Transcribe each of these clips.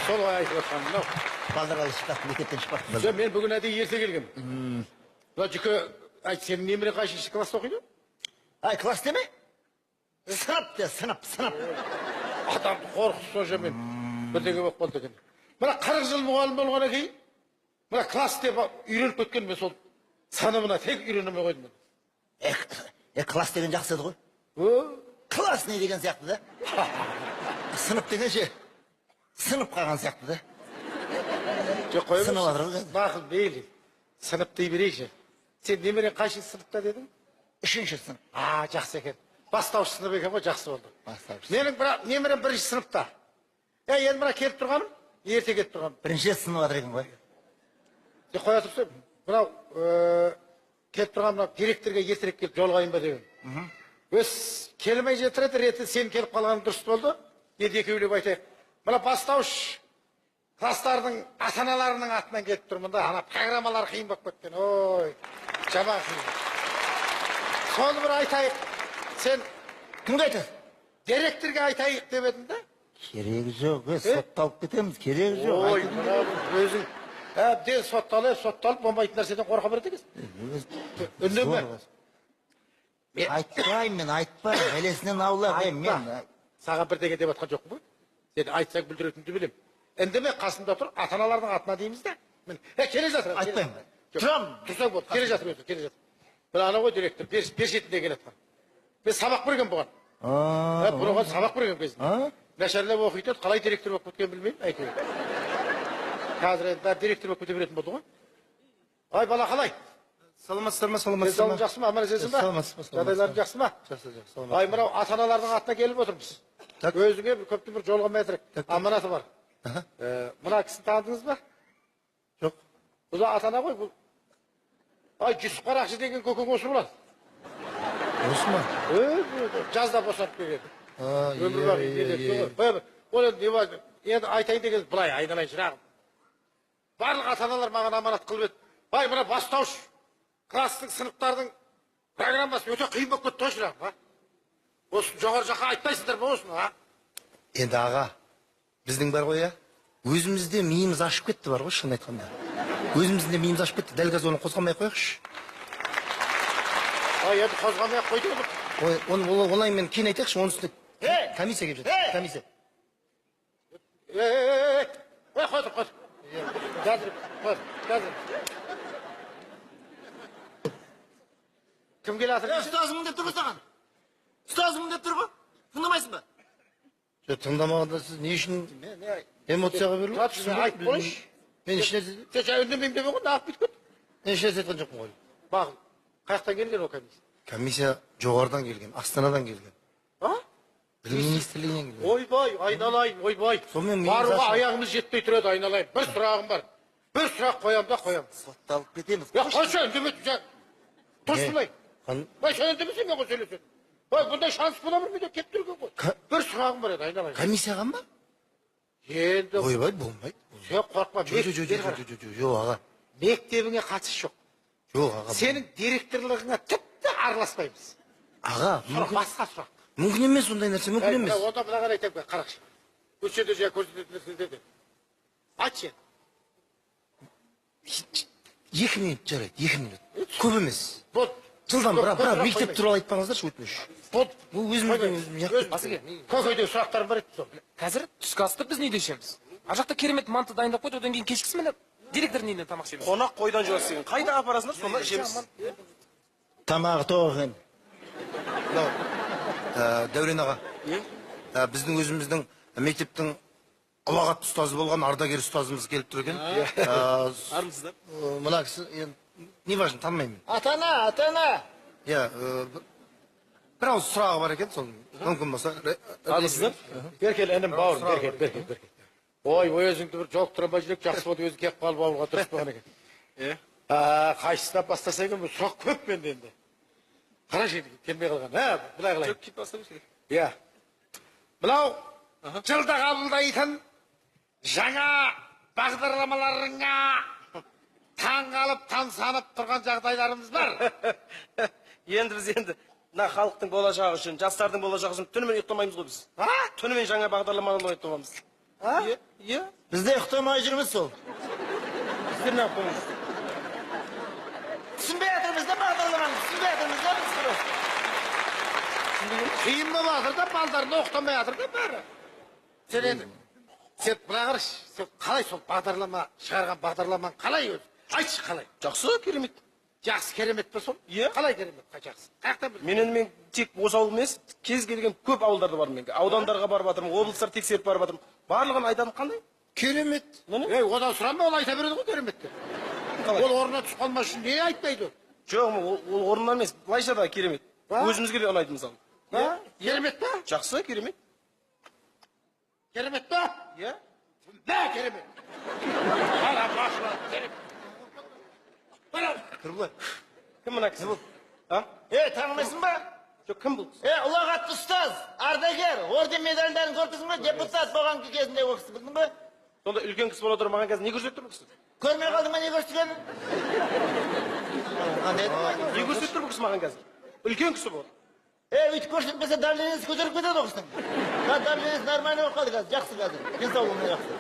Сол айтып жатқаным мынау. Балдар қалай шықпақты, мектептен шықпақты. Жоқ, мен бүгін әдейі ерте келгенмін. Мына Жүке, айт, сенің немерең қайсыншы класста оқиды? Ай, класс деме? Сынып де, сынып, сынып. Адамды қорқытып сонша мен бірдеңе болып қалды екен. Мына 40 жыл мұғалім болғаннан кейін мына класс деп үйреніп кеткен мен, сол сыныбына тек үйрене алмай қойдым мен. Класс деген жақсы еді ғой. Ö, Классный деген сияқты да. Сынып деген ше, сынып қалған сияқты да. Жоқ, қоя Сынып жатыр ғой қазір. Мақұл, мейлі. Сынып дей берейінші. Сен немерең қайсыншы сыныпта дедің? 3-ші сынып. А, жақсы екен. Бастауыш сынып екен ғой, жақсы болды. Бастауыш. Менің бір немерем 1-ші сыныпта. Енді мына келіп тұрғаным, ерте келіп тұрғаным. 1-ші сынып жатыр екен ғой. Сен қоя тұрсың, мынау келіп тұрған мынау директорға ертерек келіп жолығайын ба деген. Өз келмей жатыр еді, реті сен келіп қалғаның дұрыс болды. Енді екеулеп айтайық. Мына бастауыш класстардың ата-аналарының атынан келіп тұрмын да, ана программалар қиын болып кеткен. Ой, жаман қиын. Соны бір айтайық. Сен кімге айтасың? Директорға айтайық деп едің да? Керегі жоқ, сотталып кетеміз, керегі жоқ. Ой, мына өзің әбден сотталып, сотталып болмайтын нәрседен қорқа береді екенсің. Үндеме. Айтпаймын мен, айтпаймын. Бәлесінен аулақ, мен. Саған бірдеңе деп жатқан жоқпын ғой. Сен айтсаң бүлдіретініңді білемін. Үндеме, қасымда тұр, ата-аналардың атына дейміз да. Келе жатыр. Айтпаймын. Тұрамын. Тұрсаң болды, келе жатыр өзі, келе жатыр. Мына ана ғой директор, бер шетінде келе жатқан. Мен сабақ берген бұған. Бұған сабақ берген кезінде. Нашарлап оқиды еді, қалай директор болып кеткенін білмеймін, әйтеуір. Қазір енді бәрі директор болып кете беретін болды ғой. Ай, бала қалай? Саламатсыздар ма, саламатсыздар ма? Денсаулығың жақсы ма, аман есенсің ба? Саламатсыз ба, Жағдайларың жақсы ма? Жақсы, жақсы, саламатсыз. Ай, мынау ата-аналардың атына келіп отырмыз. Өзіңе бір көптен бір жолығамай жатыр. Аманаты бар. Мына кісіні таныдыңыз ба? Жоқ. Бұл ата-ана ғой бұл. Ай, Жүсіп Қарақшы деген көкең осы болады. Осы ма? Жазда босанып келген. Өмір бақи неде ғой. Ол енді не бар? Енді айтайын деген былай айналайын шырағым. Барлық ата-аналар маған аманат қылып еді. Бай, мына бастауыш класстың сыныптардың программасы өте қиын болып кетті ғой шырағым, а? Осыны жоғары жаққа айтпайсыңдар ма осыны, а? Енді аға, біздің бар ғой, өзімізде миымыз ашып кетті бар ғой, шынын айтқанда. Өзіміздің де миымыз ашып кетті, дәл қазір оны қозғамай ақ қояйықшы. Ай, енді қозғамай ақ қойды ғой. Ой, оны олай мен кейін айтайықшы, оның үстіне комиссия келіп жатыр, комиссия. Ой, қой тұр, қой тұр. Қазір, қой, қазір. Кім келе жатыр? Ұстазымын деп тұр ғой саған. Ұстазымын деп тұр ғой. Тыңдамайсың ба? Жоқ, тыңдамағанда сіз не үшін эмоцияға беріліп Тұрады, сен айтып қойшы. Мен ешнәрсе Сен жаңа үндемеймін деп едің ғой, неғып бүйтіп кеттің? Мен ешнәрсе айтқан жоқпын ғой. Мақұл. Қай жақтан келген ол комиссия? Комиссия жоғарыдан келген, Астанадан келген. А? Білім министрлігінен келген. Ойбай, айналайын, ойбай. Сонымен миымыз Баруға ашылды. аяғымыз жетпей тұрады, айналайын. Бір сұрағым бар. Бір сұрақ қоямын да қоямын. Сотталып кетеміз. Я, қойшы, үндеме, тұрсын былай. Ой, сен үндемесең мен ғой сөйлесем. Ой, бұндай шанс бола бермейді, келіп тұрген ғой. Бір сұрағым бар еді, айналайын. Комиссияға ма? Енді Ойбай, болмайды. Сен қорықпа, Жоқ, жоқ, жоқ, жоқ, жоқ, жоқ, жоқ, аға. Мектебіңе қатысы жоқ. Жоқ, аға. Сенің директорлығыңа тіпті араласпаймыз. Аға, Сұрақ, басқа сұрақ. Мүмкін емес ондай нәрсе, мүмкін емес. Онда мына қарай айтамын, қарақшы. Осы жерде жаңа көрсететін нәрселерді. Айтшы енді. 2 минут жарайды, 2 минут. Көп емес. Болды. Жылдам, Көп, бірақ, көп бірақ сұрақ мектеп қоймаймын. туралы айтпаңыздаршы, өтініш. Болды. Бұл өзіміздің өзім Өз көкейдегі сұрақтарым бар еді сол. Қазір түскі асты біз неде ішеміз? Ар жақта керемет манты дайындап қойды, одан кейін кешкісін міне директордың үйінен тамақ ішеміз. Қонақ қойдан жуас деген. Қайда апарасыңдар, сонда ішеміз. Тамағы тоқ екен. Мынау, Дәурен аға. Біздің өзіміздің мектептің ұлағатты ұстазы болған ардагер ұстазымыз келіп тұр екен. Армысыздар? Мына кісі, енді, не важно, танымаймын. Ата-ана, ата-ана. Иә, бір ауыз сұрағы бар екен, сол мүмкін болса. Армысыздар? Бер кел, інім, бауырым, бер кел, бер кел, бер кел. Ой, өзіңді бір жолықтыра алмай жүрек, жақсы болды, өзің келіп қалып ауылға дұрыс болған екен. Қайсысынан бастаса екен, сұрақ көп менде енді. Қарашы енді, келмей қалған. Ә, былай қылайын. Жоқ, кетіп бастап керек. Иә. Мынау жылда қабылдайтын жаңа бағдарламаларыңа таң қалып, тамсанып тұрған жағдайларымыз бар. Енді біз енді мына халықтың болашағы үшін, жастардың болашағы үшін түнімен ұйықтамаймыз ғой біз. А? Түнімен жаңа бағдарламалар айтып тұрамыз. А? Иә, иә. Біз де ұйықтамай жүрміз сол. Сіздер неғып қоймайсыз? Түсінбей жатырмыз да бағдарламаны, түсінбей жатырмыз да біз просто. Қиын болып жатыр да, балдарын оқытамай жатыр да бәрі. Сен енді, сен мына қарашы, сен қалай сол бағдарлама шығарған бағдарламаң қалай өзі? Айтшы қалай? Жақсы, керемет. Жақсы керемет пе сол? Иә. Қалай керемет? Жақсы. Қаяқтан білдің? Мен енді мен тек осы ауыл емес, кез келген көп ауылдарда бардым мен. Аудандарға барып жатырмын, облыстар тексеріп барып жатырмын. Барлығын айтатын қандай? Керемет. Міне. Ей, одан сұрама, ол айта береді ғой керемет деп. Қалай? Ол орнына түсіп қалмас үшін не айтпайды ол? Жоқ, ол орнынан емес, былайша да керемет. Ба? Өзімізге де ұнайды мысалы. Ба? Керемет па? Жақсы, керемет. Керемет па? Иә. Не керемет? Ана башына керемет. Бара. Тұр былай. Кім мына кісі? А? Е, танымайсың ба? Жоқ, кім бұл? Е, ұлағатты ұстаз, ардагер, орден медальдарын көріп тұрсың ба? Депутат болған кезінде ол кісі, білдің бе? Сонда үлкен кісі бола тұра маған қазір не көрсетіп тұр бұл кісі? Көрмей қалдың ба не көрсеткенін? Қандай еді? Не көрсетіп тұр бұл кісі маған қазір? Үлкен кісі бұл. Е, өйтіп көрсетпесе давлениесі көтеріліп кетеді ол кісінің. Қазір давлениесі нормальный болып қалды қазір, жақсы қазір. Денсаулығы жақсы.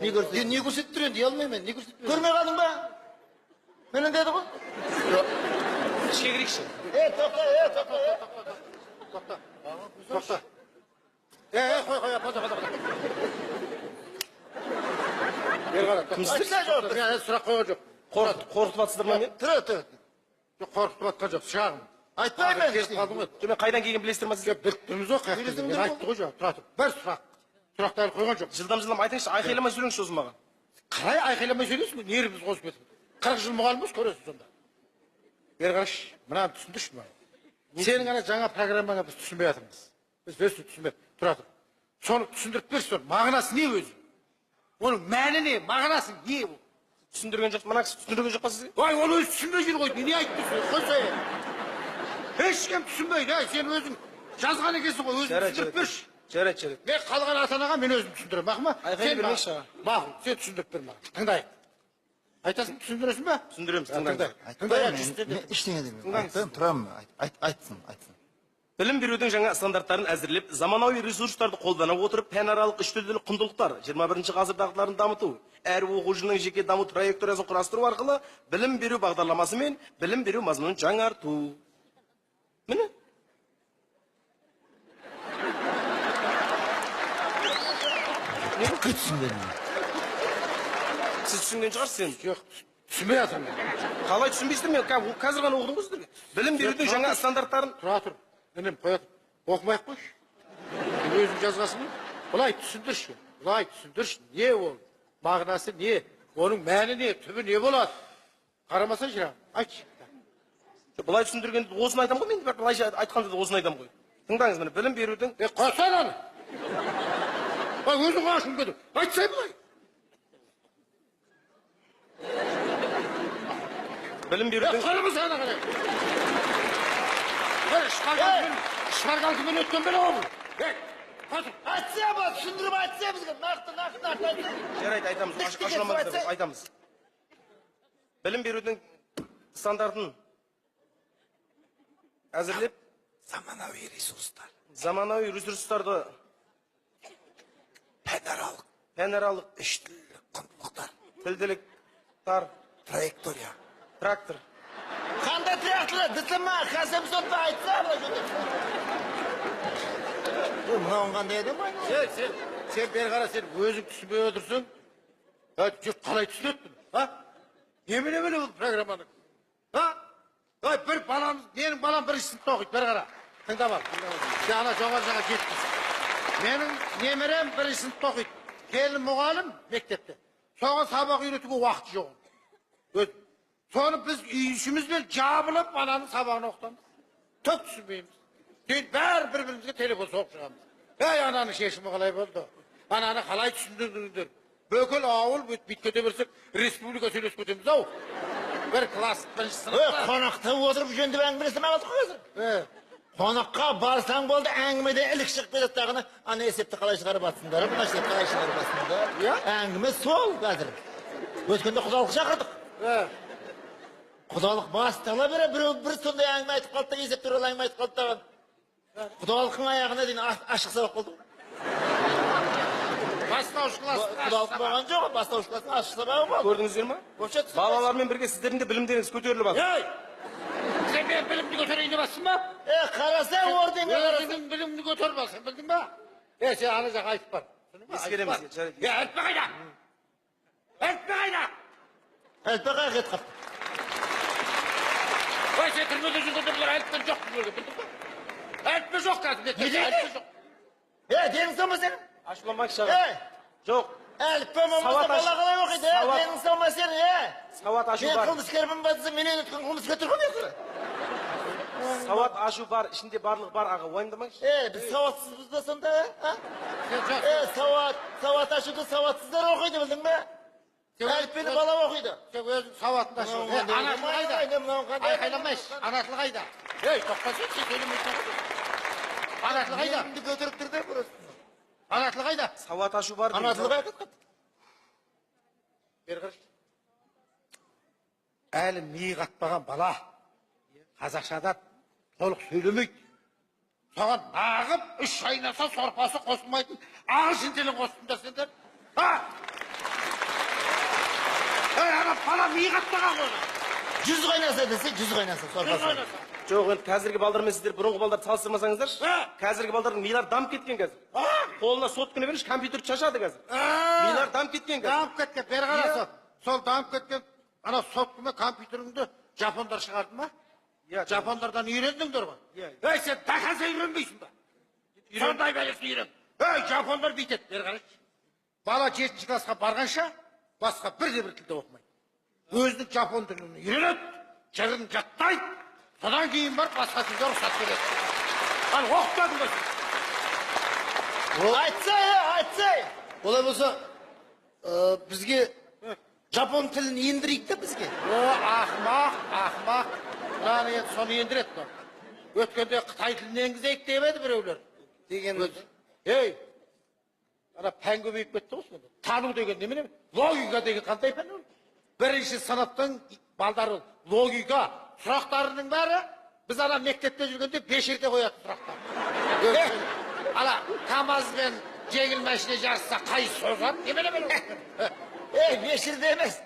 Не көрсетті? Не көрсетіп тұр енді, ұялмаймын мен, не көрсетіп тұр? Көрмей қалдың ба? Міне деді ғой. Ішке кірейікші. Е, тоқта, е, тоқта, е. Тоқта. Тоқта. Е, қой, қой, қой, қой, қой. Бері қара. Айтса жауап бер. Мен әлі сұрақ қойған жоқ. Қорқытып жатсыздар ма мен? Тұр, тұр. Жоқ, қорқытып жатқан жоқ, шағым. Айтпаймын мен. Келіп қалдым ғой. Жоқ, мен қайдан келгенін білесіздер ма сіздер? Жоқ, біліп тұрмыз ғой, қаяқтан келгенін. Айтты ғой жаңа, тұра тұр. Бір сұрақ. Сұрақты әлі қойған жоқ. Жылдам-жылдам айтыңызшы, айқайламай сөйлеңізші сосын маған. Қалай айқайламай сөйлейсің? Нервіміз қозып кетіп. 40 жыл мұғалімбіз, көресің сонда. Бері қарашы, мынаны түсіндірші маған. Сенің ана жаңа программаңа біз түсінбей жатырмыз. Біз өзі түсінбей тұра тұр. Соны түсіндіріп берші, соны. Мағынасы не өзі? Оның мәні не? Мағынасы не ол? Түсіндірген жоқ, мына кісі түсіндірген жоқ па сізге? Ой, ол өзі түсінбей жүр ғой. Не айтып тұрсың? Қойса енді. Ешкім түсінбейді. Ай, сен өзің жазған екенсің ғой, өзің түсіндіріп берші. Жарайды, жарайды. Мен қалған ата-анаға мен өзім түсіндіремін, мақұл ма? Айқайлай Сен бермейікші, аға. Мақұл, сен түсіндіріп бер маған. Тыңдайық. Айтасың, түсіндіресің бе? Түсіндіреміз, тыңдаңыз. Тыңдайық. Айтпаймын, Тыңдайық. мен ештеңе демеймін. Айтпаймын, тұрамын. Айтсын, айтсын. Білім берудің жаңа стандарттарын әзірлеп, заманауи ресурстарды қолдана отырып, пәнаралық үштілділік құндылықтар, 21 ғасыр дағдыларын дамыту, әр оқушының жеке даму траекториясын құрастыру арқылы білім беру бағдарламасы мен білім беру мазмұнын жаңарту. Міне. Түк түсінбедім. Сіз түсінген шығарсыз енді. Жоқ, түсінбей жатырмын. Қалай түсінбейсіздер? Мен қазір ғана оқыдым ғой сіздерге. Білім берудің жаңа стандарттарын Тұра тұр. Інім, қоя тұр. Оқымай ақ қойшы. Өзің жазғансың ғой. Былай түсіндірші. Былай түсіндірші. Не ол? Мағынасы не? Оның мәні не? Түбі не болады? Қарамаса шырағым, айтшы. Жоқ, былай түсіндіргенде осыны айтамын ғой мен, бірақ былайша айтқанда да осыны айтамын ғой. Тыңдаңыз, міне, білім берудің Е, қойсana аны. Ой, өзің ашуың келді. Айтсай былай. Білім Е, берудің қарамаса ана қарай. Бір шпаргалкамен өткен бе ол? Е, қойсы. Айтса ба, түсіндіріп айтса бізге, нақты, нақты, нақты айтса. Жарайды, айтамыз. Тік тік Ашуланбаңыздар, айтса. айтамыз. Білім берудің стандартын әзірлеп, Заманауи ресурстар. Заманауи ресурстарды Пәнаралық пәнаралық үштілділік құндылықтар. тілділік тар Траектория. Трактор. Қандай трактор? ДТМ, К-700 па, айтса былай жөнделіп. Ой, мынауың қандай адам айналайын? Сен, сен, сен бері қара, сен өзің түсінбей отырсың. А, жұрт қалай түсінеді бұны? А? Немене біле бұл программаны? А? Ой, бір баламыз, менің балам бірінші сыныпта оқиды, бері қара. Тыңдап ал. Сен ана жоғары жаққа жеткіз. Менің немерем бірінші сыныпта оқиды. Келін мұғалім мектепте. Соған сабақ үйретуге уақыт жоқ. Соны біз үй ішімізбен жабылып ананың сабағын оқытамыз. Түк түсінбейміз. Кейін бәрі бір-бірімізге телефон соғып шығамыз. Ей, ананың шешімі қалай болды? Ананы қалай түсіндіңдер? Бүкіл ауыл бүйтіп кете берсек, республика сөйлесіп кетеміз ау. Бір класс, бірінші Ой, сыныпта. қонақта отырып жөндеп әңгімелесіп алдық қой қазір. Қонаққа барсаң болды, әңгімеден ілік шығып кетеді дағыны. Ана есепті қалай шығарып жатсыңдар, мына есепті қалай шығарып жатсыңдар. Иә? Әңгіме сол қазір. Өткенде құдалық шақырдық. Құдалық бастала бере біреу бір сондай әңгіме айтып қалды да, есеп туралы әңгіме айтып қалды дағы. Құдалықтың аяғына дейін ашық сабақ болды ғой. Бастауыш класстың Құдалық болған жоқ, бастауыш класстың ашық сабағы болды. Көрдіңіздер ма? Балалармен бірге сіздердің де білімдеріңіз көтеріліп жатыр. Ей! Сен менің білімді көтерейін деп жатсың ба? Қараса орденге қараса. Өзіңнің біліміңді көтеріп ал, сен білдің ба? Сен ана жаққа айтып бар. Ескереміз. Жарайды. Әліппе қайда? Әліппе қайда? Әліппе қайда кетіп қалды? Ой, сен түрмеде жүргенде бұлар әліппе жоқ білдің ба? Әліппе жоқ қазір. Не дейді? Әліппе жоқ. Денің сау ма сенің? Ашуланбаңызшы аға. Жоқ. Әліппе болмаса бала қалай оқиды? Денің сау ма сенің? Сауат ашу Мен бар. қылмыскермін ба десем, менен өткен қылмыскер тұр ғой мен. Сауат ашу бар, ішінде барлығы бар аға, уайымдамаңызшы. Біз сауатсызбыз ба сонда? Сауат ашуды сауатсыздар оқиды, білдің бе? Әліппені бала оқиды. Сен өзің сауатыңды ашу. Ана тілі қайда? Айқайламайсың. Ана тілі қайда? Ей, тоқтасың, сен сөйлемейсің ғой. Ана тілі қайда? Менімді көтеріп тұр да просто. Ана тілі қайда? Сауат ашу бар. Ана тілі қайда кетті? Бері қарашы. Әлі миы қатпаған бала қазақшада толық сөйлемейді. Соған нағып үш айнаса сорпасы қосылмайтын ағылшын тілін қостыңдар сендер. Ана бала миы қатпаған ғой. 100 қайнаса десе, 100 қайнаса сорпасы. 100 қайнаса. Жоқ, енді қазіргі балдармен сіздер бұрынғы балдарды салыстырмасаңыздаршы. Қазіргі балдардың милары дамып кеткен қазір. Қолына сотканы беріңізші, компьютер шашады қазір. Милары дамып кеткен қазір. Дамып кеткен, бері қараса. Сол дамып кеткен, ана сотканы компьютеріңді жапондар шығарды ма? Жапондардан үйрендіңдер ғой. Ей, сен до конца үйренбейсің ба? Сондай бәлесін үйрен. Ей, жапондар бүйтеді, бері қарашы. Бала 7 классқа барғанша басқа бірде бір тілде оқымайды. Өзінің жапон тілін үйренеді, жырын жаттайды. Содан кейін барып басқа тілге рұқсат береді. Ал оқытпадың ба сен? Айтсай, айтсай. Олай болса, бізге жапон тілін ендірейік те бізге. О, ақымақ, ақымақ. Мынаны енді соны ендіреді мынау. Өткенде қытай тілін енгізейік деп еді біреулер. Деген Ей, ана пән көбейіп кетті ғой сонда. Тану деген немене? Логика деген қандай пән ол? Бірінші сыныптың балдары логика сұрақтарының бәрі біз ана мектепте жүргенде 5 жерде қоятын сұрақтар. Ана КамАЗ бен жеңіл машина жарысса қайсысы озады? Немене бәле? 5 жерде емес.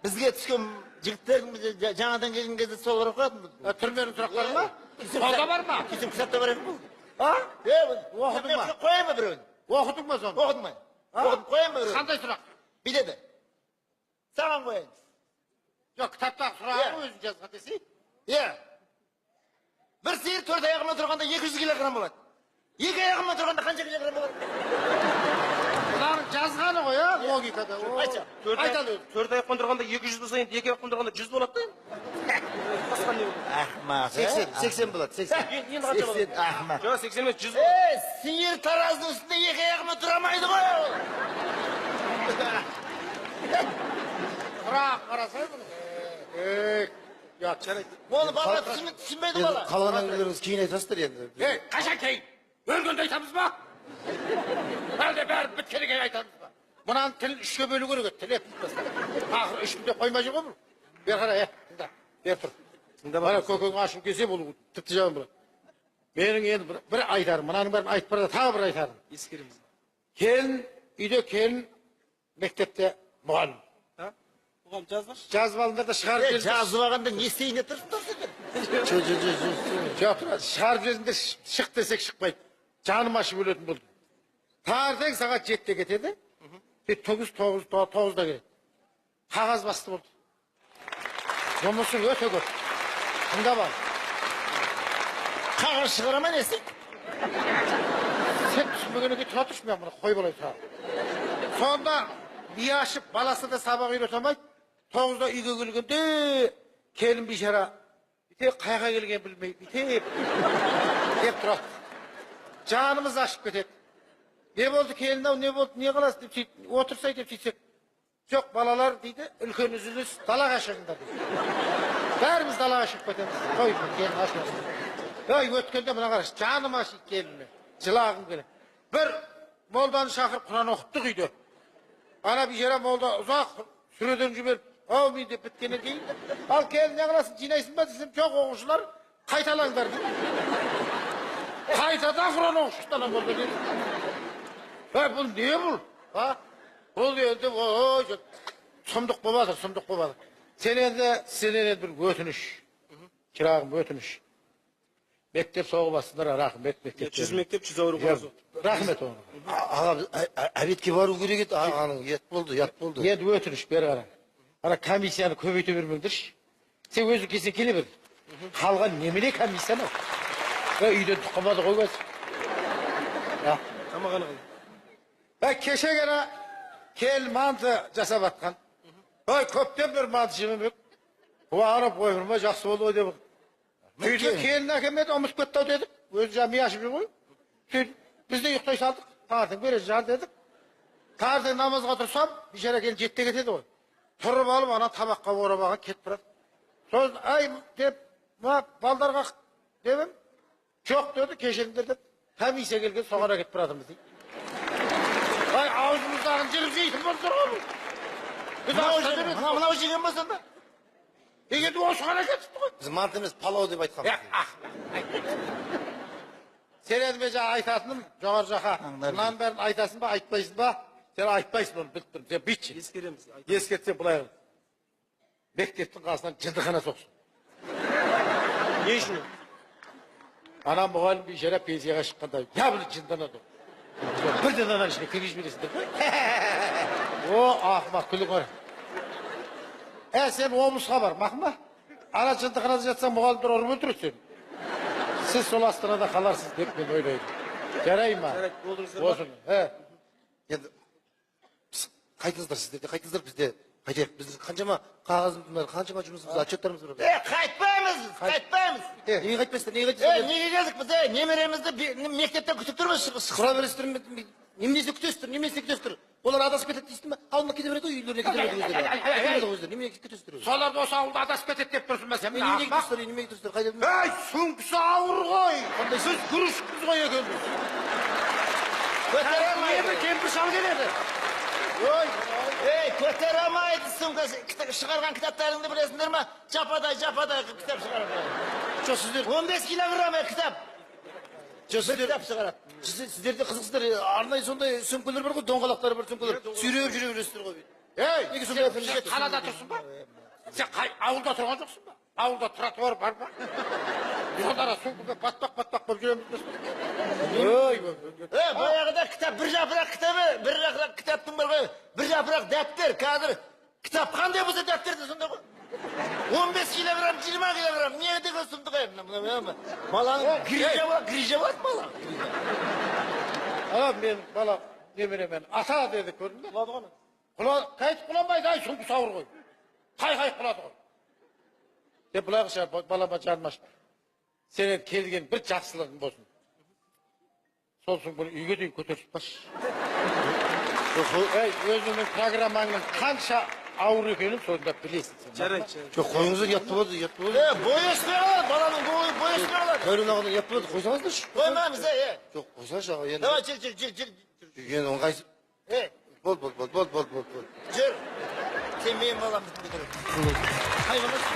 Бізге түскен жігіттердің жаңадан келген кезде солар қоятын. Түрменің сұрақтары ма? Сонда бар ма? Кесім кітапта бар екен бұл. Оқыдың ба? Қояйын ба біреуін? Оқыдың ба соны? Оқыдым ба? Оқыдым, қояйын ба біреуін? Қандай сұрақ? Бүйтеді. Саған қояйын. Жоқ, кітаптағы сұрағы өзің жазған десей. Бір сиыр 4 аяғымен тұрғанда 200 килограмм болады. 2 аяғымен тұрғанда қанша килограмм болады? Мынаның жазғаны ғой, логикада. Айтшы. Айтады өзі. 4 аяқпен тұрғанда 200 болса, енді 2 аяқпен тұрғанда 100 болады да енді. Басқа не болады? Ақымақ, 80 болады, 80. Енді қанша болады? 80, ақымақ. Жоқ, 80 емес, 100 болады. Сиыр таразының үстінде 2 аяғымен тұра алмайды ғой ол. Сұрақ қарасай бұны. Ұят. Жарайды. Оны бала түсінбейді бала. Қалған әңгімелеріңізді кейін айтасыздар енді. Ей, қашан кейін? Өлгенде айтамыз ба? Әлде бәрі біткеннен кейін айтамыз ба? Мынаның тілін 3-ке бөлу керек еді, тіл етіп. Ақыры 3 күнде қоймай жүр ғой бұл. Бері қара, тыңда, бері тұр. Тыңда Ана көкең ашып келсе, бұл тіпті жаман болады. Менің енді бір айтарым, мынаның бәрін айтып барады, тағы бір айтарым. Ескереміз. Келін, үйде келін, мектепте мұғалім. Мұғалім жазбашы. Жазып алыңдар да шығарып жіберіңдер. Жазып алғанда не істейін деп тұрсыңдар сендер? Жо, жо, жо, жо, жо. Жоқ, тұра, шығарып жіберіңдер, шық десек шықпайды. Жаным ашып өлетін болды. Таңертең сағат 7-де кетеді. Тоғыз, тоғыз, тоғызда келеді. Қағаз басты болды. Жұмысы өте көп. Тыңдап ал. Қағаз шығара ма несі? Сен түсінбегеннен кейін тұра тұршы, мен мұны қойып алайын саған. Сонда ми ашып, баласы да сабақ үйрете алмайды. 9-да үйге келгенде келін бейшара бүйтіп қайға келгенін білмей бүйтіп деп тұрады. Жанымыз ашып кетеді. Не болды келін ау, не болды, не қыласың деп сөйтіп отырсай деп сөйтсек, жоқ балалар дейді, үлкен үзіліс далаға шығыңдар дейді. Бәріміз далаға шығып кетеміз. Қой, келін ашыласың. Ей, өткенде мына қарашы, жаным ашиды келініме, жылағым келеді. Бір молданы шақырып Құран оқыттық үйде. Ана бейшара молда ұзақ сүреден жіберіп, әумин деп біткеннен кейін, ал келін не қыласың, жинайсың ба десем, жоқ оқушылар қайталаңдар дейді. Қайтадан Құран оқып шықты ана молда деді. Ей, бұл не бұл? А? Бұл енді ой, сұмдық болып жатыр, сұмдық болып жатыр. Сен енді, сенен енді бір өтініш. Шырағым, өтініш. Мектеп соғып алсыңдар, рахмет мектеп. 100 мектеп, 100 аурухана. Рахмет оған. Аға, біз обедке бару керек еді, ағаның ұят болды, ұят болды. Енді өтініш, бері қара. Ана комиссияны көбейте бермеңдерші. Сен өзің келсең келе бер. Қалған немене комиссияны? Үйден түк қалмады ғой қазір. Тамағаны қалай? Кеше ғана келін манты жасап атқан. Ой, көптен бері манты жемемек. Қуанып ойбырма жақсы болды ғой деп. Сөйтіп келін әкелмеді, ұмытып кетті ау дедік. Өзі жаңа ми ашып жүр ғой. Сөйтіп біз де ұйықтай салдық. Таңертең бере жар дедік. Таңертең намазға тұрсам, бейшара келін 7-те кетеді ғой. Тұрып алып, ана табаққа орап алған кетіп барады. Сосын ай деп, мына балдарға дедім, жоқ деді, кешіріңдер деп. Комиссия келген соған әкетіп баратырмыз дейді. Ай, аузымыздағын жырып жейтін болып тұр ғой. Біз Мынау жеген ба сонда? Енді осыған әкетіпті ғой. Біз манты емес, палау деп айтқанбыз. Сен енді мен жаңа айтатыным, жоғары жаққа мынаның бәрін айтасың ба, айтпайсың ба? Сен айтпайсың, оны біліп тұрмын. Сен бүйтші. Ескереміз. Ескертсең былай қыл. Мектептің қасынан жындыхана соқсын. Не үшін? Ана мұғалім бейшара пенсияға шыққанда, я бір жындыхана соқ. Бірден ананың ішіне кіргізіп жібересіңдер ғой. О, ақымақ, күлің қара. Сен облысқа бар, мақұл ба? Ана жындыханада жатсаң, мұғалімдер ұрып өлтіреді сені. Сіз сол Астанада қаларсыз деп мен ойлаймын. Жарай ма? Жарайды, болдыңыздар ма? Осыны. Енді қайтыңыздар, сіздер де қайтыңыздар, біз де қайтайық. Біздің қаншама қағазымыз бар, қаншама жұмысымыз, отчеттарымыз бар. Қайтпаймыз, қайтпаймыз. Неге қайтпайсыздар, неге қайтпайсыздар? Неге келдік біз, немеремізді мектептен күтіп тұрмыз. Тұра бересіздер, неменесіне күтесіздер, неменесіне күтесіздер? Олар адасып кетеді дейсің бе? Ауылына кете береді ғой, үйлеріне кете береді өздері. Кете береді ғой өздері, неменеге күтесіздер өзі? Соларды осы ауылда адасып кетеді деп тұрсың ба сен? Неменеге күтесіздер, неменеге күтесіздер, қайда? Ей, сөмкесі ауыр ғой. Біз күрішпіз ғой екеуміз. Көтере алмайды. Небір кемпір шал келеді. Ой, Ей, көтере алмайды сөмкесі. Шығарған кітаптарыңды білесіңдер ма? Жападай, жападай қылып кітап шығарған. Жоқ, сіздер 15 килограмм кітап. Жоқ, сіздер кітап шығарады. Сіздер де қызықсыздар, арнайы сондай сөмкелер бар ғой, доңғалақтары бар сөмкелер. Сүйреп жүре бересіздер ғой. Ей, неге сондай сен қалада тұрсың ба? Сен қай ауылда тұрған жоқсың ба? Ауылда тротуар бар ма? Сонда сөмкеге батпақ-батпақ болып жүреміз біз. Ой, Баяғыда кітап, бір жапырақ кітабы, бір жапырақ кітаптың бар ғой, бір жапырақ дәптер, қазір кітап қандай болса дәптер де сондай ғой. 15 килограмм, 20 килограмм, не деген сұмдық ай, мына баланың грижа болады, грижа болады бала. Ана мен бала немеремен ата деді, көрдің бе? Құлады ғой. Құла, қайтып құламайды, ай сөмкесі ауыр ғой. Қай-қай құлады ғой. Деп былай қылшы, балама жаным ашып. Сенен келген бір жақсылығың болсын. Сол сөмкені үйге дейін көтеріп баршы. Ей, өзіңнің программаңның қанша ауыр екенін сонда білесің сен. Жарайды, жарайды. Жоқ, қойыңыздар, ұят болады, ұят болады. Бойы өспей қалады, баланың бойы өспей қалады. Дәурен ағадан ұят болады, қойсаңыздаршы. Қоймаймыз, е. Жоқ, қойсаңызшы аға, енді. Давай, жүр, жүр, жүр, жүр. Енді ыңғайсыз. Бол, бол, бол, бол, бол, бол, бол. Жүр. Сен менің баламды көтересің. Қай баласы?